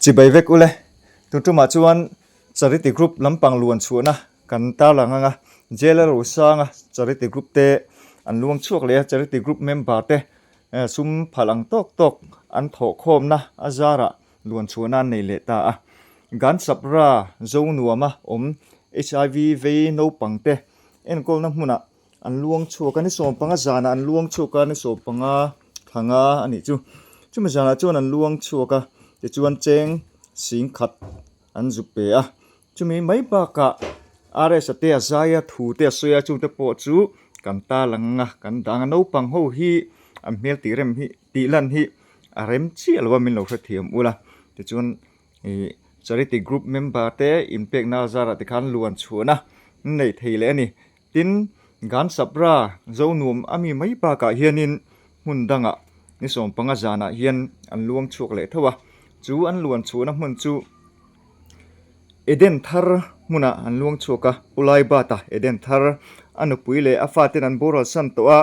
Chibai vek ule. Tun tumah chuan Charity Group lampang luan chhuahna kan tarlang ang a, Jail a rosanga Charity Group te an luang chhuak leh a, Charity Group member te sum phalh ang tawk tawk an thawhkhawmna a zarah luan chhuahna an nei leh ta a. Gan Sapra Zonuama awm HIV vei naupang te enkawlna hmunah An luang chhuak a, ni 15 zanah an luang chhuak a, ni 15 thla a nih chu. Chumi zanah chuan an luang chhuak a, tichuan cheng sing khat an zuk pe a. Chumi mai bakah RS-a te a zai a, thu te a sawi a, chungte pawh chu kan ta lang a, kan dang a. Naupang ho hi an hmel tih rem hi tih lan hi a rem chiah lo a, min lo hrethiam ula. Tichuan ih charity group member te inpekna zarah tikhan luan chhuahna an neih thei leh a ni. Tin, Gan Sapra Zonuam a mi mai bakah hianin hmun dangah ni 15 zanah hian an luang chhuak leh tho a, chu an luan chhuahna hmun chu Eden Thar hmunah an luang chhuak a, Pu Laibata Eden Thar a nupui leh a faten an boral san tawh a,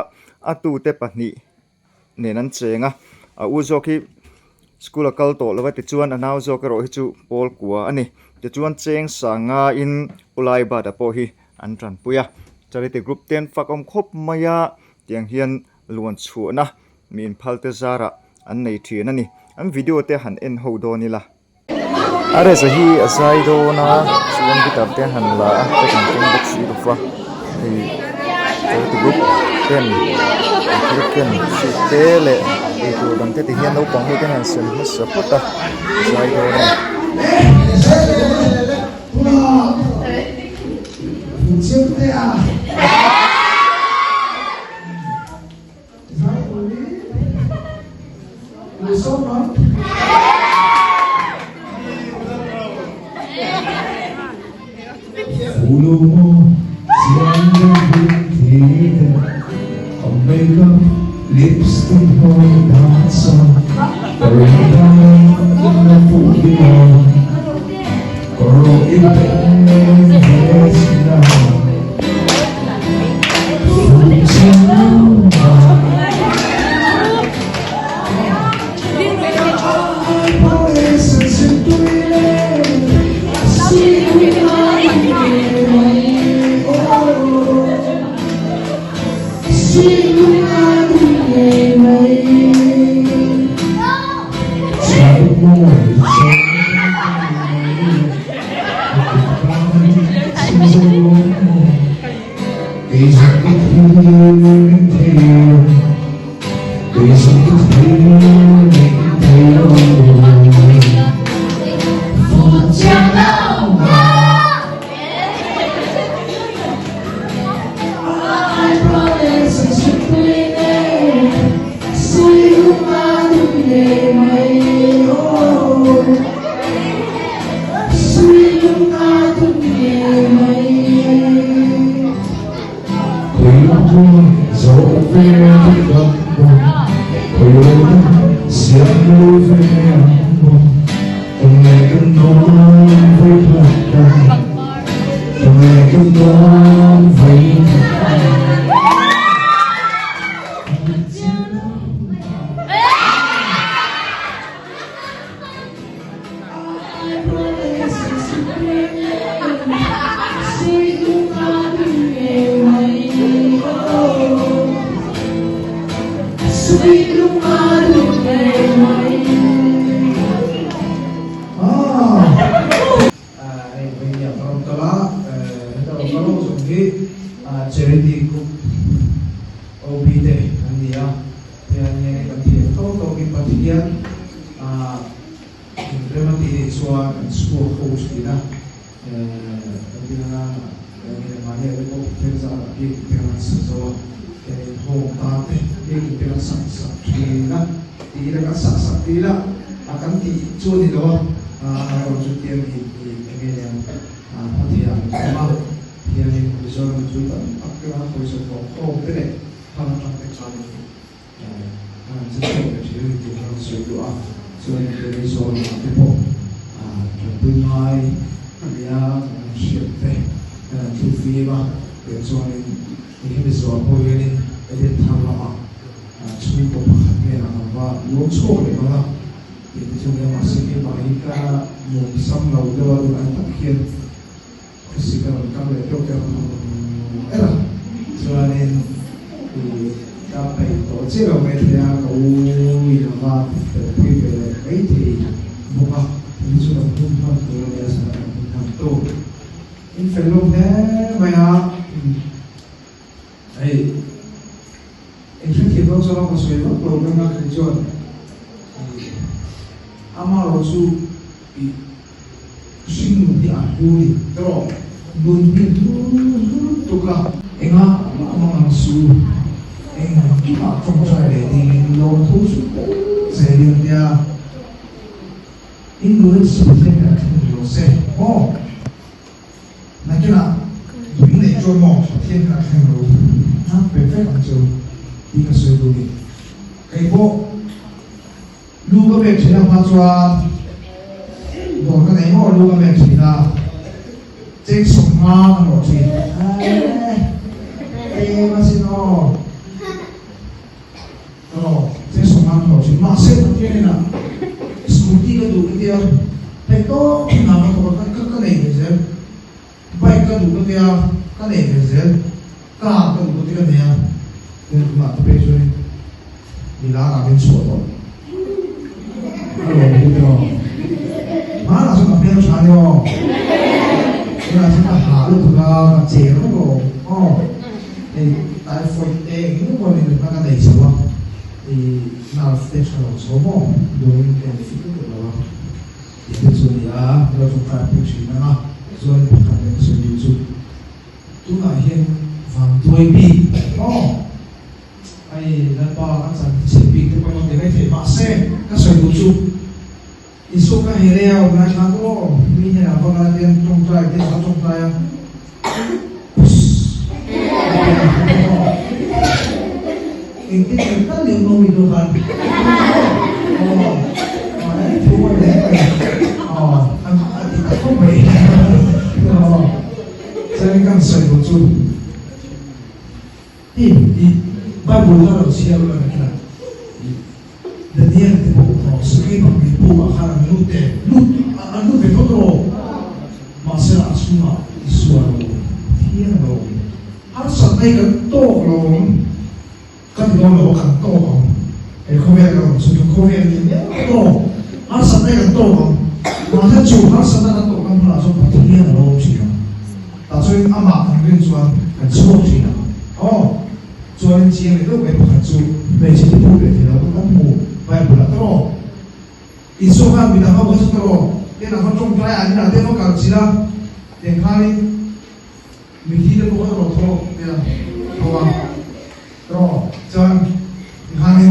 a tute pahnih nen an cheng a, a u zawk hi school a kal tawh lo va tichuan a nau zawk erawh hi chu pawl kua a ni tichuan cheng sanga in ulai bat a pawh hi an tanpui a charity group te an fak awm khawp mai a tiang hian luan chhuahna mi inphal te zarah an nei thin a ni an video te han en ho dawn ila. A reza hi a zai dawn a chuan guitar te an han la a te kan keng bawk si lo va hei charity group ten an thil ken suit te leh eitur dang te ti hian naupang ho ten an sem hmasa phawt a a zai dawn a ni. Tih te chu nia mahse keimah hi ka nuam sam lo deuh a tunah tak hian khawsik a rawn kal leh deuh deuh er a chuanin ih ka peih tawh chiah lo mai thei a ka u in a va felpui ve leh mai thei bawk a hemi chu kan hun hman tur a nia sana kan hun hman tu in fel lawm hle mai a hei. Eng hrethiam lo chuan ka sawi vak lo reng a, kei chuan amaherawh chu ih hringnun hi a hlu a ni erawh nun hi hlu hlu lutuk a. Enga mah mang ang su, eng mah tawngtai leh dingin lawmthu chu tel zel in nia in nuna chhun hian kan thleng lo se maw? Nakinah tui neih chuan maw Pathian kha a thleng lo hnak ve vek ang chu tih ka sawi duh ni. Kei pawh lu ka pek thin a hma chuan dawr ka nei maw lu ka pek thin a cheng 50 ka hlawh thin. Eeh tlem asin aw aw cheng 50 ka hlawh thin mahse Pathian inah scooty ka duh ka tia hei tawp hi hna ka thawk a ka nei ve zel bike ka duh ka tia ka nei ve zel car ka duh ka ti ka nei a tin tunah te pek chuanin milar ah min chhuah tawh a lawm hi te aw hmanah chuan ka hmel tha ni aw tunah chuan ka hah lutuk a ka cher vek aw aw hei typhoid te eng emaw ni natna ka nei chho a ih nerve te tha lo chho maw duhin ka infit lutuk lo a tih te chu a ni a lo tawngtai pui thin ang a chuan pakhat leh ka sawi duh chu tunah hian vanduai bik maw hei Lalpa ka chan chhe bik te pawh emaw ti mai thei mahse ka sawi duh chu Isua ka hei rei a awm lai khan aw mi hnenah va kal a tian tawngtai te a va tawngtai a. Engtin nge tal leh maw i duh khan aw aw thu mawi hle mai aw a ti ta khawp mai aw chuan kan sawi duh chu ti ti Bible kha lo chhiar ula kan khin a Daniel te pawh tawh sakei pakhat puk ah khan an lut e, lut an lut ve tho tawh mahse a chhungah Isua a lo awm, Pathian a lo awm. Harsatna hi kan tawk lo ang, ka ti dawn lo a kan tawk ang, he khawvel ka rawn chhun chu khawvel ni miau tawh, harsatna hi kan tawk ang, mahse chu harsatna kan tawhna hmunah chuan Pathian a lo awm thin ang, tah chuan amah kan rin chuan kan chhuak thin ang, aw. Chuanin chiang leh deuh mai pakhat chu hmeichhe te phu leh thei lo kan hmu Bible ah tawh. Isua khan midang ho kha chu tawh ten a va tawngtai a, an inah te a va kal chilh a, tiang khanin mithi te pawh kha rawh thaw tia tho a tawh. Chuan tikhanin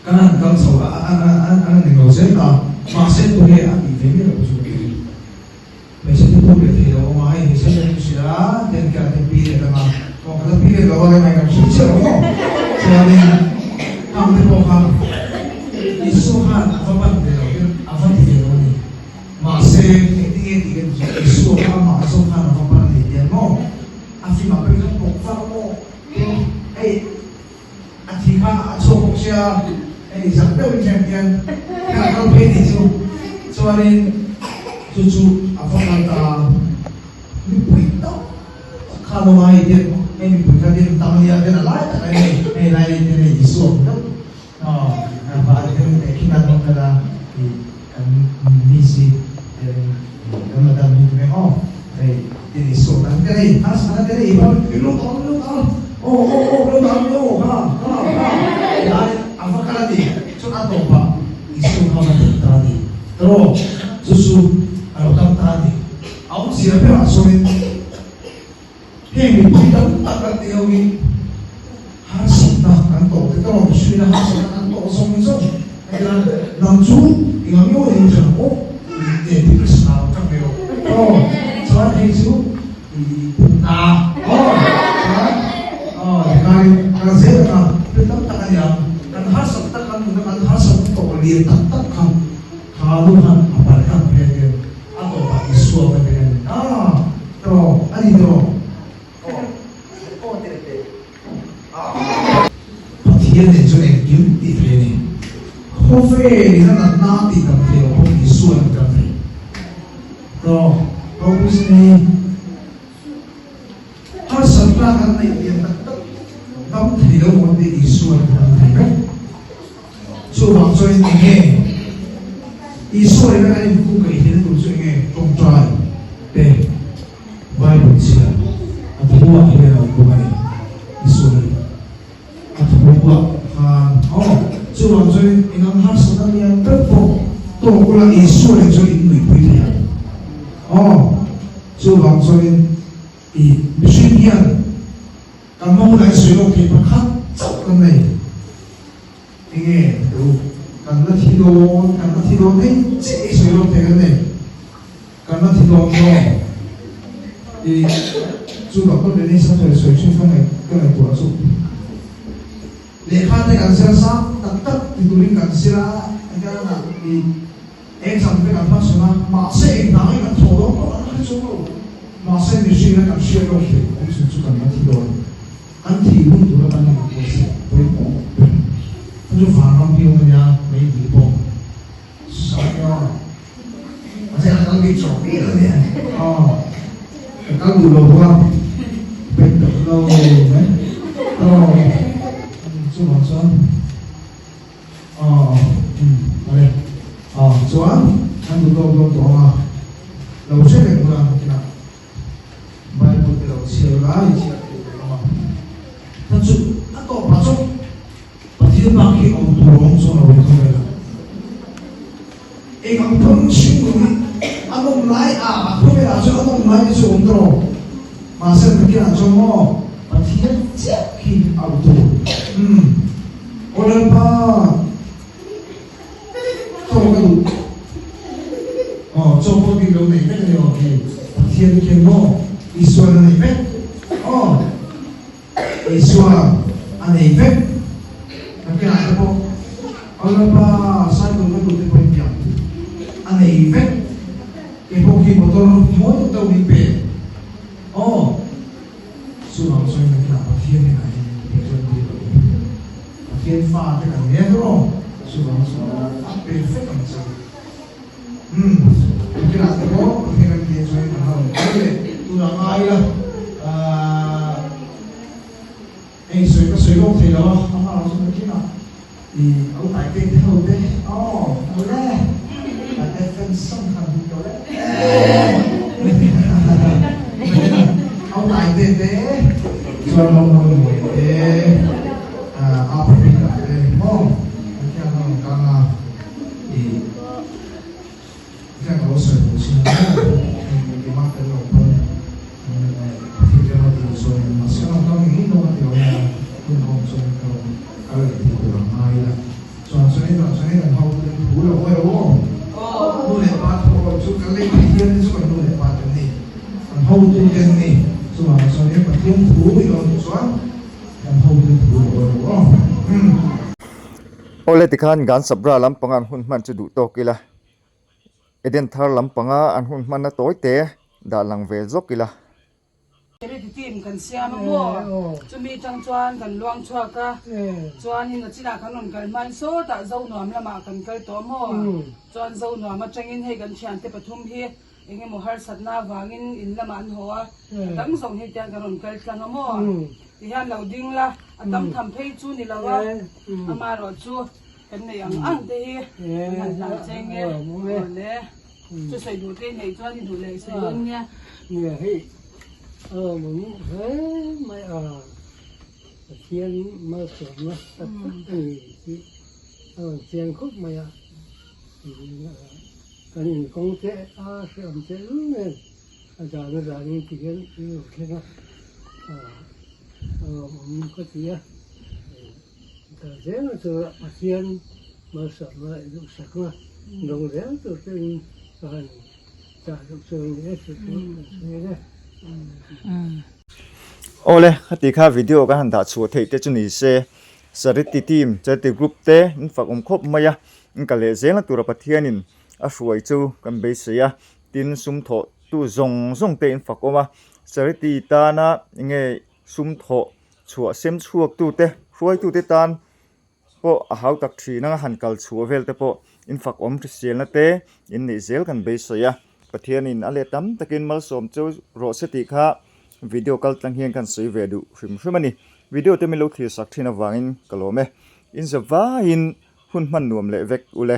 kan han kal chho a, an han eng lo zel ta, mahse tunge a tih ve miah loh chu ka ti. Hmeichhe te pawh leh thei lo awm a, hei hmeichhe te an hria a, ten khian te period ang a, aw ka la period lo a lemai kan hrilh chiah lo maw? Chuanin ang te pawh kha Isua khan a va pan ve lo ten a va ti ve lo a ni. Mahse engtin nge tih kan hria, Isua kha amah zawk khan a va pan a ni tiang maw? A fimah pawh khan bawk vak maw? Tin hei a thi kha a chhuak bawk sia, hei zak deuhin hian tiang kha a kal phei ni chu. Chuanin chu chu a va kal ta a, mipui tam tak kha an awm a, hei tiang hei mipui kha tiang tam a nia tiang a lai tak a ni, hei lai tiang hei Isua ang deuh a va tiang tehkhin an awm vel a, ih kan miss hi tiang kan madam hi ti mai aw hei tiang Isua kan tiang hei harsatna tiang hei i lut ang lut ang aw aw aw lut ang aw ha ha ha lai a va kal a ni chuan a tawpah Isua kha va tel ta a ni tawh chu chu a lo kal ta a ni a awmzia berah chuanin heng mipui tam tak kan tih ho hi harsatna kan tawh te tawh mihring harsatna kan tawh zawng zawng hetiang nang chu eng ang nge aw tih aw i depression ah lo tang ve rawh aw chuan hei chu i pumna aw chuan aw tikhain kan zel ang a thil tam tak a ni ang kan harsat tak kan nuna kan harsat tawh lian tak tak kha kha lu khan a palh tak phei a tia a tawpah Isua ka tel a ni a tawh a ni tawh aw teh teh Pathian nen chuan engkim tih theih a ni. Khawvelin a natna a tihdam theih loh pawh Isua a tidam thei. Tawh ropui sin hi. Harsatna kan neih lian tak tak dam thei lo awm te Isua a tidam thei vek. Chuvang chuanin eng nge Isua ina kan inkungkaih theihna tur chu eng nge tawngtai te Bible chhiar a thuah hian a awm bawk a ni. Isua hi a thuah khan aw chuvang chuanin eng ang harsatna lian ber pawh tawk ula Isua nen chuan in nuihpui thei ang aw chuvang chuanin i mihring hian Kan hma hunah i sawi lawk thei pakhat chauh kan nei. Enge teh u, kan la thi dawn, kan la thi dawn hei chiah i sawi lawk thei kan nei. Kan la thi dawn zawk. I chu Doctor Dennis a sawi sawi thin ka ngaih ka ngaihtuah chu. Lehkha te kan zir a sang tak tak ti turin kan zir a, engtiang ah i exam te kan hmachhawn a, mahse eng hna nge kan thawh dawn pawh kan hre chuang lo. Mahse mihring a kan hriat lawk theih awm chhun chu kan la thi dawn. Kan thih hun tur atan hian kan pawisa pawimawh ber. Chu chu vanram hi awm a nia, mei dil pawh sawi a. Mahse ka kal bik chawk miah lo nia. Aw, ka kal duh lo bawk a, peih tawh lo mai. Aw, chuvang chuan. Aw umm awle aw chuan an duh tawk dawn tawh ang a, lo hre reng ula nakinah Bible te lo chhiar ula i chhiar tur reng ang a, ta chu a tawpah chuan Pathian bak hi awm tur a awm chuan lo in khawvel a, eng ang pawn chhing rawh hi a nawm lai a a khawvelah chuan a nawm lai te chu awm tawh mahse nakinah chuan maw Pathian chiah khi a awm tur umm. Aw Lalpa, chaw ka duh. Aw, chaw pawh bik lo nei vek a ni aw khi. Pathian khian maw Isuan a nei vek. Aw, Isua a nei vek. Kan kenah te pawh, Aw Lalpa, cycle ka duh te pawhin piang a nei vek. Kei pawh khi motor mawi deuh deuh min pe. Aw. Chuvang chuan kan inah Pathian hnenah hian Pathian bik a awm. Pathian fa te kan ni a tawh. Chuvang chuan a pe vek ang che. Umm, inah te pawh Pathian kan tih chuan kan la rawn kal leh tunah ngai ila. Ahh, hei sawi ka sawi lawk thei lo a, amah erawh chu nakinah i au tai te te ho te, aw, awle, tai te fans sam khan hmu tawh le. Au tai te te, chuan lo mawi mawi te, Africa te, maw, an khian an rawn kang a, i khian ka lo sawi duh chin a maw, engkim a fel lo pawn thil te rawn tih chuan mahse an rawn kang ngei dawn a ti lo mai a, hun a awm chuan ka rawn kal leh thei tur ang ngai ila. Chuan chuan in chuan in an ho ten thu lo awi lo aw. Nu leh pa thu awi chu kan lei Pathian te chu kan nu leh pa ten ni. Kan ho tu ten ni. Chuvang chuan in Pathian thu i lo duh chuan kan ho ten thu lo awi lo aw. Awle tikhan Gan Sabra lampanga an hun hman chu duh tawk ila, Eden thar lampanga an hun hmanna tawi te dah lang ve zawk ila. Charity team kan siam a maw? Chumi tang chuan kan luang chhuak a, chuanin a chinah kan rawn kal hmain sawtah Zonuam lamah kan kal tawh a maw? Chuan Zonuam atangin hei kan thiante pathum hi eng emaw harsatna avangin in lamah an haw a, a tam zawng hi tiang kan rawn kal tlang a maw? Tihian lo ding la, a tam tham phei chu ni lo a, amaherawhchu kan neih ang ang te hi kan han hlan cheng e, awle. Chu sawi duh te neih chuan i duh leh sawi dawn nia. Nia hei a lawmawm hle mai a, Pathian malsawmna tak tak a ni tih a rawn chiang khawp mai a, kan inkawng che a hrehawm che lul nen a zan a zanin ti hian an lo thleng a, a lawmawm ka ti a, ta zel chu Pathian malsawmna i duhsakna dawng zel tur chuan ka han chah duh chu a ni e tih chu kan sawi ang e. Awle, khati kha video kan han dah chhuah theih te chu ni se, Charity team, Charity group te in fak awm khawp mai a, in ka leh zel na tura Pathianin a hruai chu kan beisei a, tin sum thawh tu zawng zawng te in fak awm a, Charity tana enge sum thawh chhuah sem chhuak tute, hruaitute tan. pawh a hau tak thin anga han kal chhuah vel te pawh in fak awm hriselna te in neih zel kan beisei a, Pathianin a let tam takin malsawm cheu rawh se tih kha video kal tlang hian kan sawi ve duh hrim hrim a ni. Video te min lo thlir sak thin avangin ka lawm e. In zavaiin hun hman nuam leh vek ule.